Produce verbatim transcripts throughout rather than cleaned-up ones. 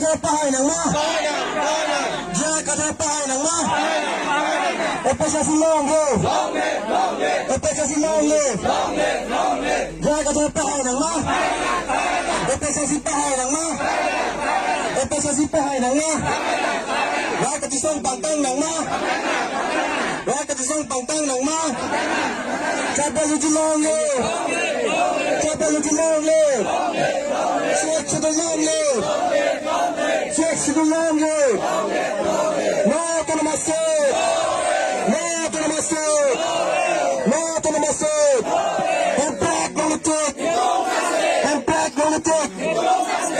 Pahai nangma? J I Kathar pahai nangma? A P H L C long live! A P H L C long live! J I Kathar pahai nangma? A P H L C pahai nangma? A P H L C pahai nangma? Rat kachesong pangtang nangma? Rat kachesong pangtang nangma? Tribal unity long live! Tribal unity long live! Sixth Schedule long live! Sixth Schedule long live! No autonomous state! No autonomous state! No autonomous state! Hemprek long live! Hemprek long live!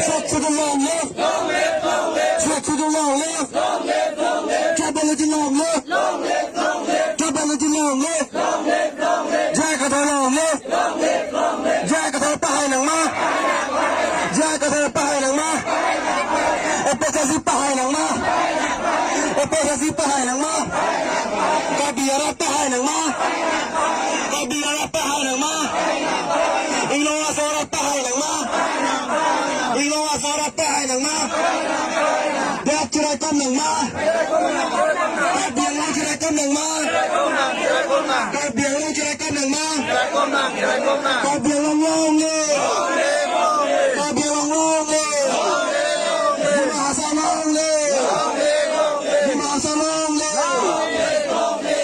Sixth Schedule long live! Sixth Schedule long live! Tribal unity long live! Tribal unity long live! J I Kathar long live! J I Kathar pahai nangma? J I Kathar pahai nangma? A P H L C pahai nangma? A P H L C pahai nangma? Karbi arat pahai nangma? Karbi arat pahai nangma? Inglong aso arat pahai nangma? Inglong aso arat pahai nangma? Rat chiraikom nangma? Karbi Anglong chiraikom nangma? Karbi Anglong chiraikom nangma? Karbi Anglong long live! Karbi Anglong long live! Dima Hasao long live! Dima Hasao long live!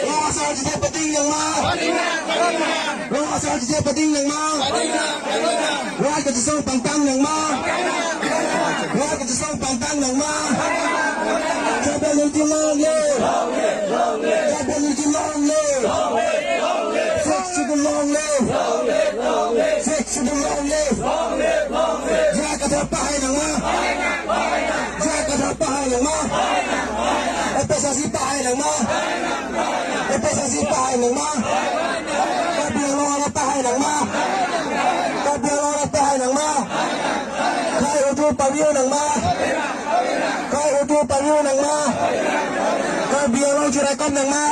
Long asar jije pading nangma? Long asar jije pading nangma? Rat kachesong pangtang nangma? Rat kachesong pangtang nangma? Tribal unity long live! Tribal unity long live! Sixth Schedule long live! Sixth Schedule long live! J I Kathar pahai nangma? J I Kathar pahai nangma? A P H L C pahai nangma? A P H L C pahai nangma? Karbi Anglong arat pahai nangma? Karbi Anglong arat pahai nangma? Khei utu pavir nangma? Khei utu pavir nangma? Karbi Anglong chiraikom nangma?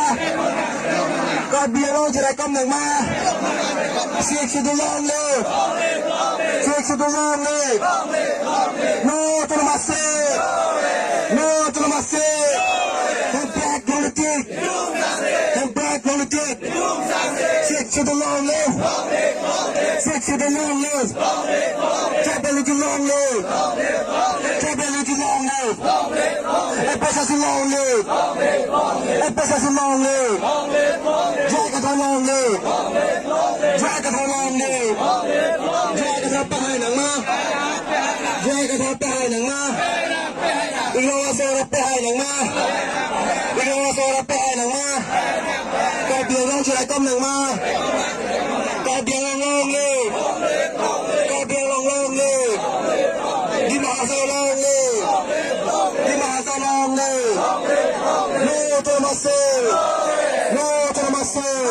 Karbi Anglong chiraikom nangma? Sixth Schedule long live! Sixth Schedule long live! No autonomous state! No autonomous state! Hemprek long live! Hemprek long live! Sixth Schedule long live! Sixth Schedule long live! Tribal unity long live! Tribal unity long live! A P H L C long live! A P H L C long live! J I Kathar long live! J I Kathar long live! J I Kathar pahai nangma? J I Kathar pahai nangma? Inglong aso arat pahai nangma? Inglong aso arat pahai nangma? Karbi Anglong chiraikom nangma? Karbi Anglong long live! Karbi Anglong long live! Dima Hasao long live! Dima Hasao long live! No autonomous state! No autonomous state!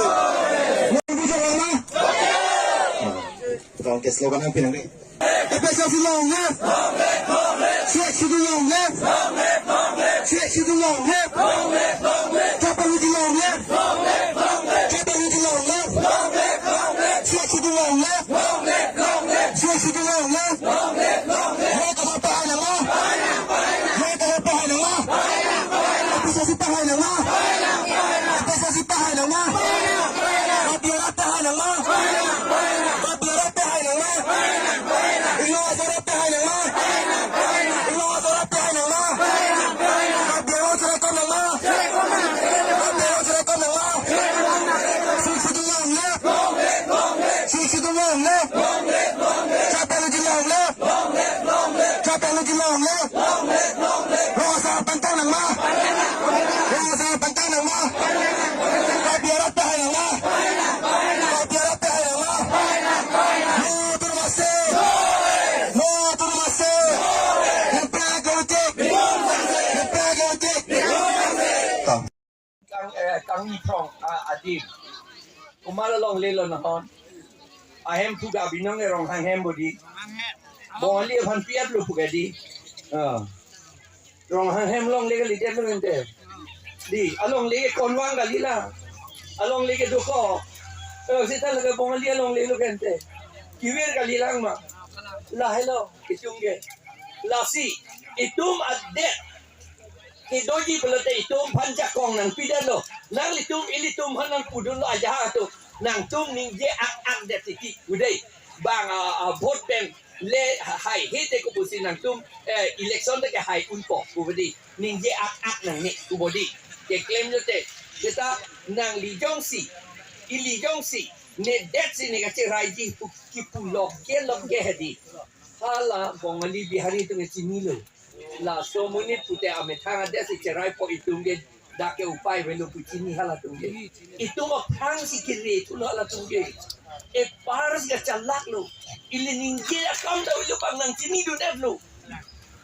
No autonomous state! Tong ke slogan ang pinang ri. A P H L C long live! Sixth Schedule long live! Sixth Schedule long live! Tribal unity long live! Tribal unity long live! Sixth Schedule long live! Sixth Schedule long live! J I Kathar pahai nangma? J I Kathar pahai nangma? A P H L C pahai nangma? A P H L C pahai nangma? Karbi arat pahai nangma? Karbi arat pahai nangma? Inglong aso arat pahai nangma? Inglong aso arat pahai nangma? Karbi Anglong chiraikom nangma? Karbi Anglong chiraikom nangma? Sixth Schedule long live! Sixth Schedule long live! Tribal unity long live! Tribal unity long live! Long asar pangtang nangma? Long asar pangtang nangma? Karbi arat pahai nangma? Karbi arat pahai nangma? No autonomous state! No autonomous state! Hemprek long live! Hemprek long live! Kang, eh, Kangni Phrong, ah, adim. Komat alongle lo nahon. Ahem thu ga binong e Ronghang hem bodi. Bongali aphan piat lo pu ga di. Ah. Ronghang hem longle kalidet lo ente. Di, alongle konwang kali la. Alongle ke duko. Eh, sita lake Bongali alongle lo ke ente. Kevir kali lang ma. Lahelo, kechung ke. Lasi. Itum adet kedoji pulote itum aphan jakong nangpidetlo. Nanglitum ilitum aphan nangpudunlo ajahak atum. Nangtum ningje ak-ak det titi. Udai. Bang a, a, vote bank le haihe te kopusi nangtum, eh, election te ke hai unpo pu dei. Ningje ak-ak nangne pu dei. Keklem lote. Seta nangli jongsi, ili jongsi, ne detsi ne kacheraiji pu kipu lok ke lok ke hedi. Hala Bongali Bihari atum chinilo. Laso amonit pute amethang adetsi cheraipo itum ke dak ke upai avelo pu chini halatum ke. Itum aphrangsi kere thulo halatum ke. Eparsi kachalaklo. Ili ningje akam ta avelo bang nangchinidun-etlo.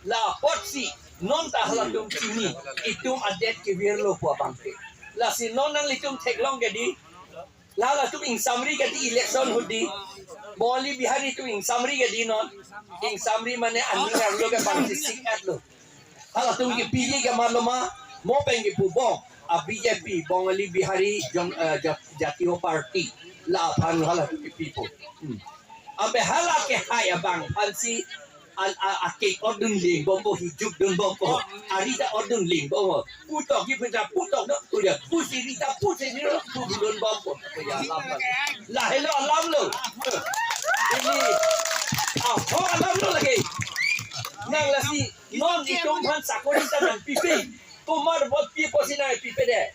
La apotsi non ta halatum chini. Itum adet kevirlo pu abang ke. Lasi non nanglitum theklong ke dei. Lala atum ingsamri ke dei election ahut dei. Bongali Bihari atum ingsamri ke dei non. Ingsamri mane aning arlo ke bang chisik-etlo. Halatum kepiji ke maloma, mo pen kepubom. A B J P, Bongali Bihari Jon-, eh, Jat-, Jatiya Party. La aphan halatum kepipo. Hmm. Abe hala ke hai abang aphansi al, a, a cake ordun lingbompo, hijuk dunbompo, ari ta ordun lingbompo. Putok ji puja putok no, puja pusi rita pusi ni no, pu dunbompo. Puja alam. Lahelo alamlo. Ili, ah, ho alamlo lake. Nang lasi, non itum aphan sakori ta nangpipe. Komat apot pipo si nangpipe dei.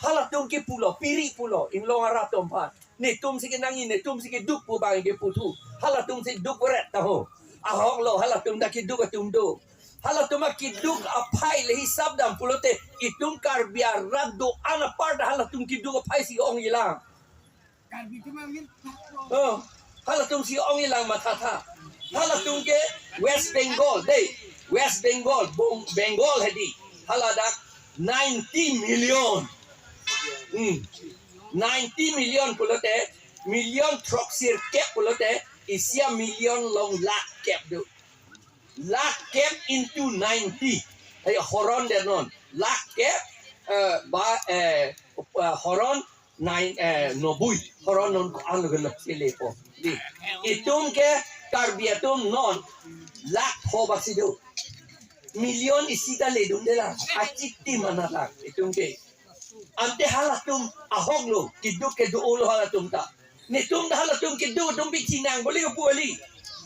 Halatum kepulo, piri pulo, inglong arat atum aphan. Netumsi kenangji, netumsi keduk pu bang keputhu. Halatumsi duk ret ta ho. Ahoklo, halatum ta keduk atum do. Halatum akeduk aphai le hisap dam pulote, itum Karbi arat do-an apar ta halatum keduk aphaisi ongjilang. Oh, halatumsi ongjilang mathatha. Halatum ke West Bengal, dei. West Bengal, Bong-, Bengal hedi. Hala dak ninety million. Hmm. Ninety million pulote, million throksirkep pulote, isi a-million along lakh kep do. Lakh kep into ninety. Hai horon det non. Lakh kep, eh, ba, eh, eh, horon nine, eh, nobui. Horon non ko-an lo gelap sile po. Dei. Itum ke Karbi atum non lakh pho baksi do. Million isi ta ledunde la. Achikti mana la. Itum ke. Ante halatum ahoklo, keduk kedo-olo halatum ta. Netum ta halatum keduk atum pi chinang boli kepu kali.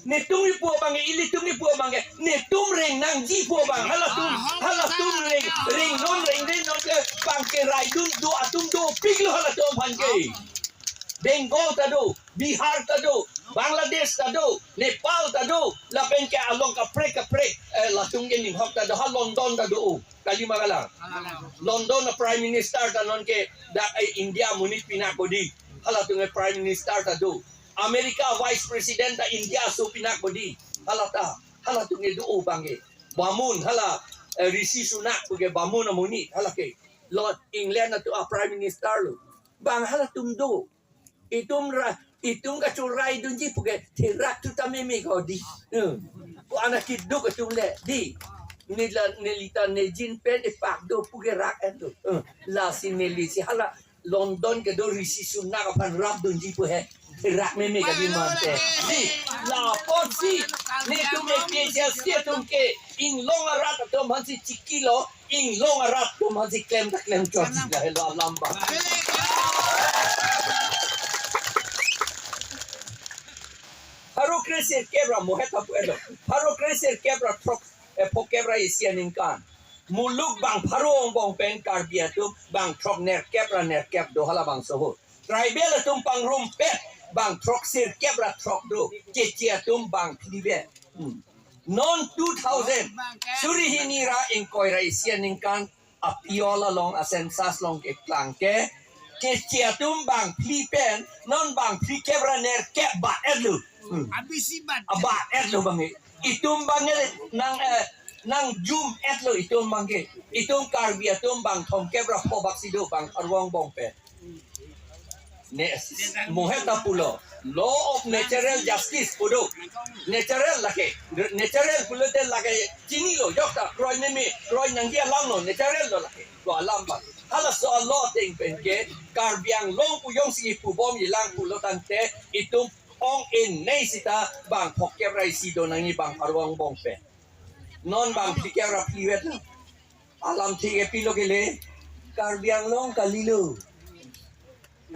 Netum kepu abang ke, ilitum kepu abang ke. Netum reng nangji pu abang halatum, halatum reng, reng non reng reng non ke bang keraidun do atum dopiklo halatum aphan ke. Bengal ta do, Bihar ta do, Bangladesh ta do, Nepal ta do, lapen ke along kaprek kaprek, eh, latum ke ninghok ta do, ha London ta do, kali ma kalang. London a Prime Minister ta non ke dak, eh, India amonit pinak ko dei, halatum ke Prime Minister ta do. America Vice President ta India aso pinak ko dei, hala ta, halatum ke do abang ke. Bamun hala, eh, Rishi Sunak pu ke bamun amonit, hala ke. Lord England atum a Prime Minister lo. Bang halatum do. Itum ra, itum kacheraidunji pu ke therak thu ta meme ko dei. Hmm. Ko-an akeduk atum le dei. Neli ta, neli ta nejin pen epak do pu ke rak-etlo. Hmm. Lasi nelisi hala London kedo Rishi Sunak aphan rapdunji pu he. Therak meme kali mante. Dei. La apotsi netum A P H L C atum ke inglong arat atum aphansi chikilo. Inglong arat atum aphansi klem ta klem chot, lahelo alam abang. Pharo kresirkep ra mohet apu elo. Pharo kresirkep ra throk, eh, phokep ra isi aningkan. Muluk bang pharo angbong pen Karbi atum bang throknerkep ra nerkep do, halabangso ahut. Tribal atum pangrumpet bang throksirkep ra throk do. Keche atum bang phli pen. Hmm. Non two thousand suri hini ra ingkoi ra isi aningkan a-poll along a-census along keklang ke, Keche atum bang phli pen non bang phlikep ra nerkep ba-etlo. Hmm. Abisi bat. Aba-etlo bang ke. Itum bang ke nang, eh, nangjum-etlo itum bang ke. Itum Karbi atum bang thomkep ra pho baksi do bang pharo angbong pen. Ne, mohet ta pulo. Law of natural justice pu do. Natural lake. Natural pulote lake chinilo, jokta kroi meme, kroi nangji alam lo, natural lo lake. Ko alam abang. Halaso a-law ateng pen ke Karbi Anglong pu jongsi pubomjilang pulo tangte itum ong-e nei sita bang phokep ra isi do nangji bang pharo angbong pen. Non bang phlikep ra phlivet lo. Alamthe ke pilo kele. Karbi Anglong kalilo.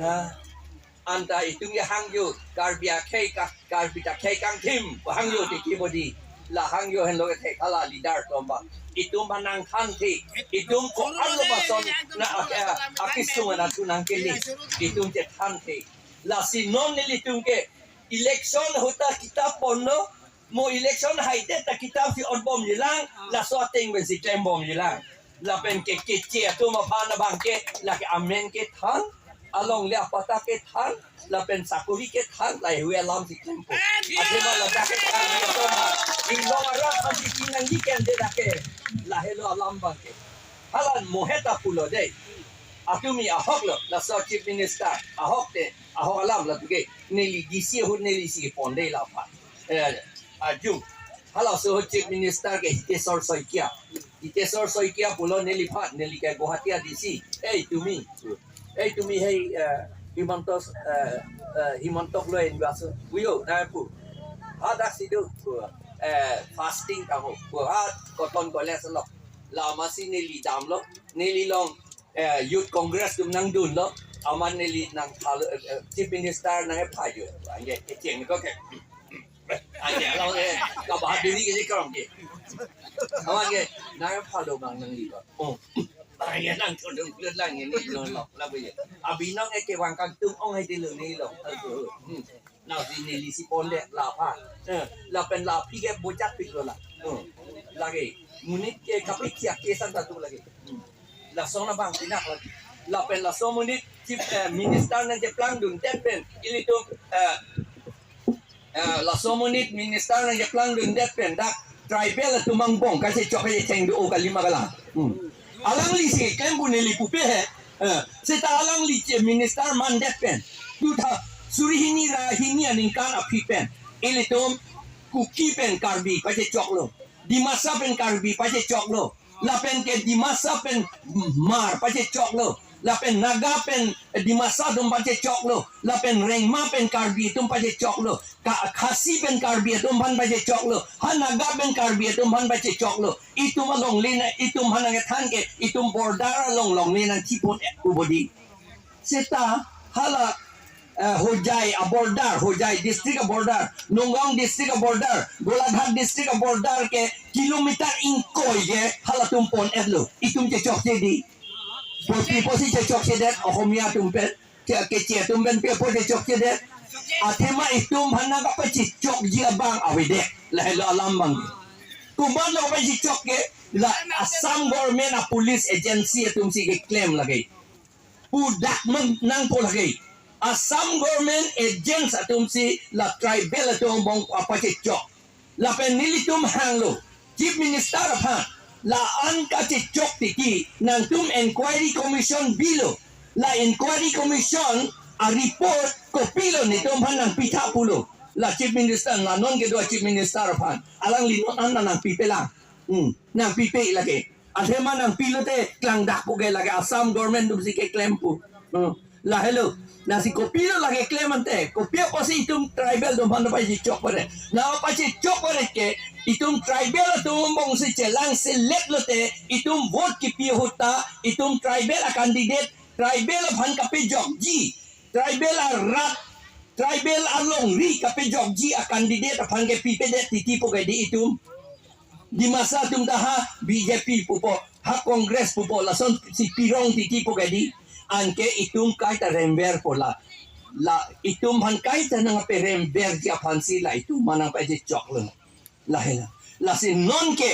Ha? Anta itum ke hangjo, Karbi akhei ka, Karbi ta khei kangthim, hangjo tiki bodi. La hangjo henlo ke thek hala leader atum ba. Itum ba nangthanthe, itum ko-an lo ba son na, eh, akisung ana thu nangkele. Itum chethanthe. Lasi non nelitum ke election ahut ta kitap ponlo, mo election haidet ta kitap si otbomjilang, laso ateng pensi klembomjilang. Lapen ke keche atum aphan abang ke, lake amen kethan, alongle apatta kethan, lapen sakori kethan, laheihui alam si klempo. Athema ladak ke than, atum ha, inglong arat aphan si kinang di ken de lake, lahelo alam abang ke. Hala mohe ta pulo dei. Atumi ahok lo, laso Chief Minister, ahok te, ahok alam latu ke, neli D C ahut neli si pon dei la aphan. Eh, ajung. Halaso Chief Minister ke Hiteswar Saikia. Hiteswar Saikia pulo neliphan, neli ke Guwahati a D C. Ei tumi. Ei tumi hei, eh, Himanto, eh, eh, Himantok lo en gaso. Uyo, na pu. Hadak si do. Pu, eh, fasting kaho. Pu, ha Cotton College lo. La amatsi neli damlo. Neli along, eh, Youth Congress atum nangdunlo. Amat neli nangthalo, eh, eh, Chief Minister nang-ephajo. Anke kecheng ko ke. Anke along, eh, kabahaduri ke je krong ke. Amat ke nang-ephalo bang nangli ko. Oh. Anke nangtundung lut lang ini lo lo la be. Abinong ke kevang kangtung ong hai dilo ni lo. Hmm. Nangsi neli si pondet la aphan. Eh, lapen la aphi ke bojak pik lo la. Hmm. Lake. Monit ke kapikhiak ke san tatu lake. Hmm. Lason abang pinak lake. Lapen laso monit Chief, eh, Minister nangcheplangdundet pen. Ilitum, eh, eh, laso monit Minister nangcheplangdundet pen. Dak tribal atum angbong kachechok kachecheng do o kalima kala. Hmm. Alangli si klem pu neli pupe he. Eh, seta alangli Chief Minister mandet pen. Two thou-, suri hini ra hini aningkan aphi pen. Ilitum Kuki pen Karbi pachechoklo. Dimasa pen Karbi pachechoklo. Lapen ke Dimasa pen Hmar pachechoklo. Lapen Naga pen Dimasa atum pachechoklo. Lapen Rengma pen Karbi atum pachechoklo. Ka-, Khasi pen Karbi atum aphan pachechoklo. Ha Naga pen Karbi atum aphan pachechoklo. Itum alongle na, itum aphan nangkethan ke, itum border along longle nangchipon-et pu bodi. Seta hala, eh, Hojai a-border, Hojai district a-border, Nagaon district a-border, Golaghat district a-border ke kilometer ingkoi ke halatum pon-etlo. Itum chechokche dei. Kopi apotsi chechokchedet, Ohomia atum pen, ke, keche atum pen pi apot chechokchedet. Athema itum aphan nangkapachechokji abang avedet. Lahelo alam abang. Komat lo kapachechok ke, la Assam government a-police agency atum si keklem lake. Pu dak nang, nangpo lake. Assam government agents atum si la tribal atum angbong kapachechok. Lapen nelitum hanglo, Chief Minister aphan, la-an kachechok titi, nangtum inquiry commission bilo. La inquiry commission a-report kopilo netum aphan nangpitha pulo. La Chief Minister, la non kedo Chief Minister aphan. Alangli non an nangpipe lang. Hmm, nangpipe lake. Athema nangpilo te klangdakpo ke lake Assam government atum si keklem pu. Hmm. Lahelo. Lasi kopilo lake klem ante. Kopi apotsi itum tribal atum aphan pachechok pare. Na pachechok pare ke itum tribal atum angbong si chelangselet lote itum vote kipi ahut ta itum tribal a-candidate tribal aphan kapejokji. Tribal arat, tribal alongri kapejokji a-candidate aphan ke pipedet titi pu ke dei itum. Dimasa atum ta ha B J P pupo, ha Congress pupo, lason si pirong titi pu ke dei. Anke itum kaita remverpo la. La itum aphan kaita nangperemverji aphan si la itum aphan nangpachechoklo. Lahelo. Lasi non ke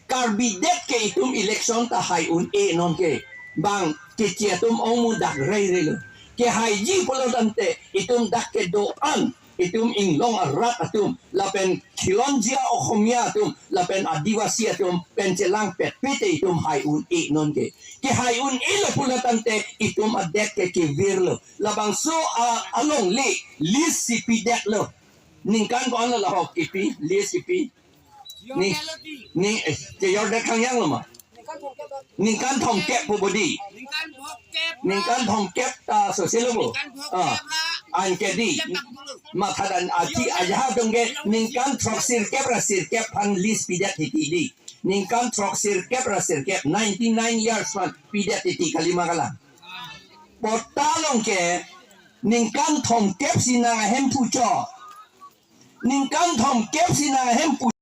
Karbi det ke itum election ta hai un-e non ke. Bang keche atum ong mudak rei rei lo. Kehaiji pulo tangte itum dak kedo-an itum inglong arat atum lapen khilonjia Ohomia atum lapen Adivasi atum pen chelangpetpe te itum hai un-e non ke. Kehai un-e lo pulo tangte itum adet ke kevirlo. Labangso a, alongle list si pidetlo. Ningkan ko-an lo lahok kipi, list kipi. Ni, ni, eh, ke yordet khangyang lo ma. Ningkan thomkep pu bodi. Ningkan thomkep ta sose lo bo. Ah, anke dei. Mathadan aji aja atum ke ningkan throksirkep ra sirkep aphan list pidet titi dei. ningkan throksirkep ra sirkep, ninety nine years man pidet titi kali ma kalang. Patta along ke ningkan thomkep si nang ahemphu cho. Ningkan thomkep si nang ahemphu